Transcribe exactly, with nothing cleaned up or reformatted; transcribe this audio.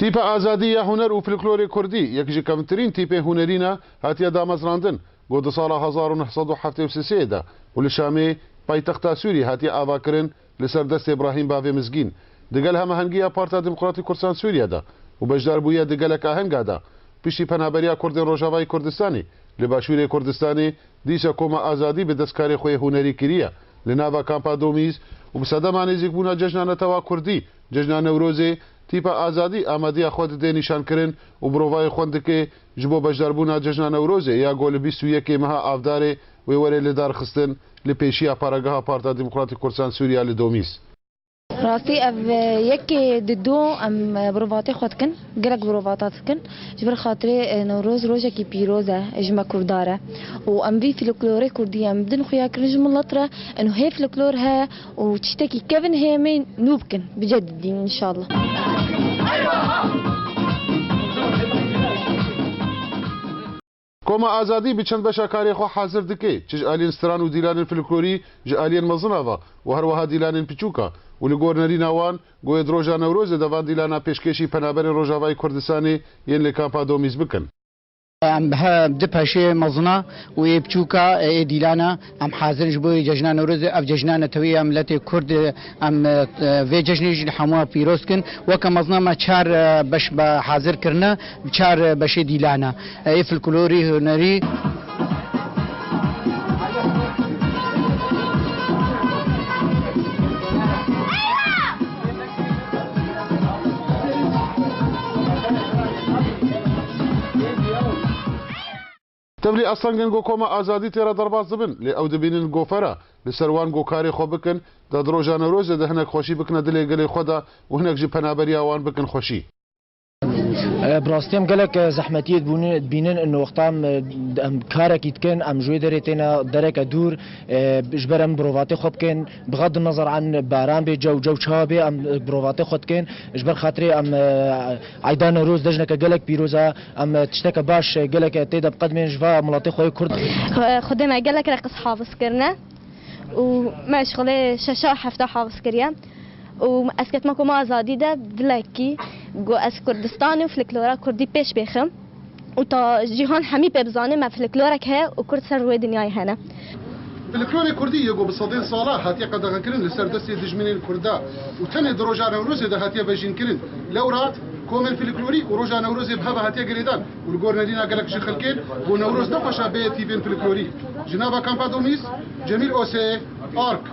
Tîpa azadî ya huner û folklorê kurdî yek ji kevntirîn tîpên hunerî ne hatiye damezrandin, ku di sala hezar û neh sed û heftê û sê de û li Şamê, paytexta Sûriyê, hatiye avakirin li ser destê Îbrahîm Bavê Mizgîn, digel hemahengiya Partiya Demokratîk Kurdistan Sûriye de û beşdar bûye di gelek ahenga de. Piştî penaberiya Kurdên Rojavayê Kurdistanê li Başûrê Kurdistanê, dîsa Koma Azadî bi destkarê xwe yê hunerî kiriye li nava Kampa Domîz û bi sedema nêzîkbûna cejna netewa kurdî, cejna Newrozê, Tîpa Azadî amadeya xwe dide nîşankirin û birovayê xwend dike ji bo beşdarbûna cejna Newrozê ya ku li bîst û yekê meha Avdarê wê were lidarxistin li pêşiya paregeha Partiya Demokratîk Kurdistan Sûriye li Domîz. Rastî ev, e, yekê didu em, e, birovatê xwe dikin, gelek birovata dikin. Ji ber xatirê, e, Newroz rojekî pîroz e, ji me Kurda re. Û em vî folklorê kurdî em bidin xuya kirin ji milet re. Eno hê folklor he û tiştekî kevin hê em ê nû bikin. Bicedidîn înşallah. Koma Azadî bi çend beşa karê xwe hazir dike, çi ji aliyên stran û dîlanên folklorî ji aliyên mezin ava û her wiha dîlanên piçûka û li gor nerîna wan, goyê di roja Newrozê de van dîlana pêşkêşî penaberên Rojavayê Kurdistanê yên li Kampa Domîz bikin. Em bi he-, di peşê mezina û ê piçûka, ê dîlana, em hazir in ji bo cejna Newrozê. Ev cejna netewî ya miletê Kurd, em, e, vê cejnê jî li hemû pîroz kin. Weke mezina me çar, e, beş be hazir kirine, çar, e, beşê dîlana. E, ê folklorî, hunerî. Tevlî astengên ku Koma Azadî tê re derbas dibin, lê ew dibînin ku fera li ser wan ku karê xwe bikin, da di roja Newrozê de hinek xweşî bikine dilê gelê xwe de û hinek ji penaberiya wan bikin xweşî. E, bi rastî em gelek, e, zehmetiyê dibûnin, dibînin, in wexta em, e, em karekî dikin, em ji wê derê têne dereke dûr, e, ji ber em birovatê xwe bikin, bi xeddin nezar an baran bê, cew, cew çawa bê, em, e, birovatê xwe dikin, ji ber xatirê em, e, Eyda Newroz cejneke gelek pîroz e, em, e, tişteke baş, e, gelek, e, tê de biqedimên ji va miletê xwe yê Kurd. Xwe-, Xwedê me gelek reqis hafiz kirine û me şixulê şeşa hefta hafiz kiriye û ez ketime Koma Azadî de dilekî got ez Kurdistan û folklora Kurdî pêş bêxim û ta cîhan hemî pê bizane me folklorek heye û Kurd ser rûyê dinyayê hene. Folklorê Kurdî yê ku bi sedên sala hatiye qedexekirin li ser destê dijminên Kurda û tenê di roja Newrozê de hatiye vejînkirin. Lewra komên folklorî û roja Newrozê bi hev ve hatiye girêdan û li gor nerîna gelek ji xelkên ku Newroz ne xweş e bê tîpên folklorî. Ji nava Kampa Domîz, Cemîl Osê, Ark.